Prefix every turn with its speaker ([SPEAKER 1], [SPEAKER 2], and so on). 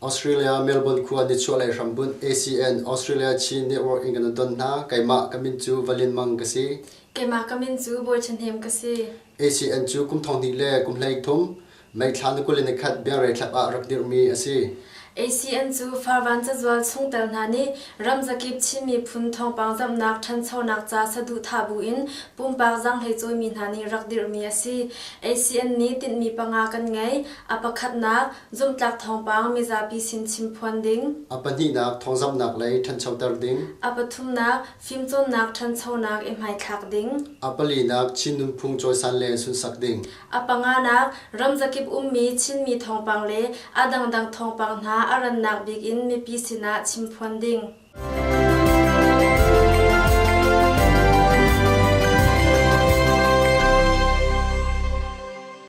[SPEAKER 1] Australia Melbourne khua nichuahlei hrambunh ACN Australia Chin Network in kan in don hna. Keimah ka min cu Valin Mang ka si.
[SPEAKER 2] Keimah ka min cu Bawi Ṭha Hnem ka si.
[SPEAKER 1] ACN cu kum thong hnih le kum 13 May thla ni 21 Biangrei thlap ah rak dirhmi a si.
[SPEAKER 2] ACN cu Farvan cazual chungtel hna nih ramzakip Chin miphun thawngpang zamhnak ṭhanchonak ca saduhthah buin pumpak zaanghlei cawimi hna nih rak dirhmi a si. ACN nih tinhmi panga kan ngei. A pakhatnak, zumhtlak thawngpang mizapi sin chimphuan ding.
[SPEAKER 1] A pahnihnak, thawngzamhnak lei ṭhanchoter ding.
[SPEAKER 2] A pathumnak, fimcawnnak ṭhanchonak i hmaithlak ding.
[SPEAKER 1] A palinak, Chin nunphung cawisan le sunsak ding.
[SPEAKER 2] A panganak, ramzakip ummi Chinmi thawngpang le a dangdang thawngpang hna a rannak bik in mipi sinah chimphuan ding.